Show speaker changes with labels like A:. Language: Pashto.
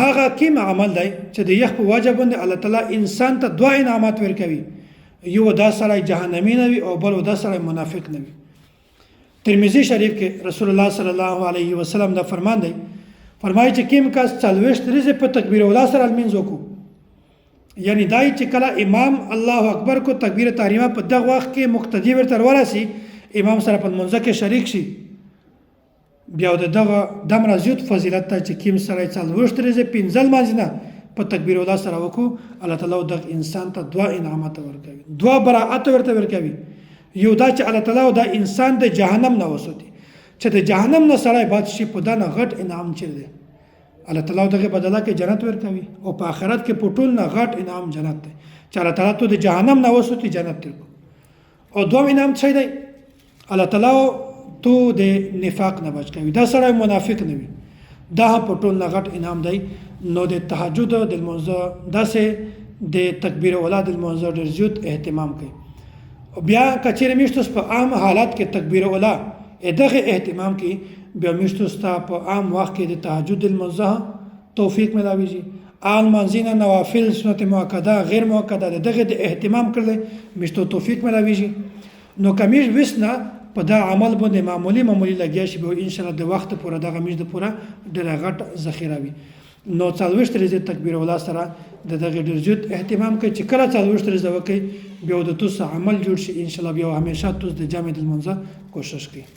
A: هغه کیم عمل دی چې د یخ په وجه باندې الله تعالی انسان ته دوه انعامات ورکوي، یو دا سړی جهنمی نه وي او بل دا سړی منافق نه وي. ترمذی شریف کې رسول الله صلی الله علیه وسلم دا فرمان دی، فرمایي چې کیم کس 40 ورځې په تکبیر اولا سره لمونځ وکړو، یعنی دای چې کله امام الله اکبر کو تکبیر تحریمه په دغه وخت کې مقتدی ورته ورسي، امام سره په لمونځ کې شریک شي، بیا د دغه دمره زیات فضیلت ته چې کیم سړی 40 ورځې پنځه لمانځ نه په تکبیر الله سره وکړو، الله تعالی دغه انسان ته دوه انعامات ورکوي، دوه براءت ورته ورکوي. یو دا چې الله تعالی دا انسان د جهنم نه وساتي، چې د جهنم نه سړی بچ شي په دنه غټ انعام چیر دی، الله تعالی دغه بدله کې جنت ورکوي، او په آخرت کې په ټول نه غټ انعام جنت دی چې الله تعالی ته د جهنم نه وساتي جنت ورکوي. او دوم انعام څه دی؟ الله تعالی تو د نفاق نه بچ کوي، دا سړی منافق نه وي، دا هم په ټول نه غټ انعام دی. نو د تهجد د لمونځه داسې د تکبیر اولا د لمونځه ډېر زیات اهتمام کوي. بیا کچېرې میشتوس په عام حالت کې تکبیر اولا دغه اهتمام کوي، بیا میشتوس ته په عام وخت کې د تهجد د لمونځه توفیق ملاویږي. عام لمانځینه نوافل سنت مؤکده غیر مؤکده د دغه د اهتمام کړل میشتو توفیق ملاویږي. نو که میش وسنه په دا عمل باندې معمولی معمولی لګیا شي، به ان شاء الله د وخت پوره دغه میش د پوره ډېره غټ ذخیره وي. نو 40 ورځې تکبیر اولا سره د دغه ډېر زیات اهتمام کوي چې کله 40 ورځې وکړي بیا د توس عمل جوړ شي ان شاء الله، بیا همیشه توس د جامع د لمانځه کوشش کوي.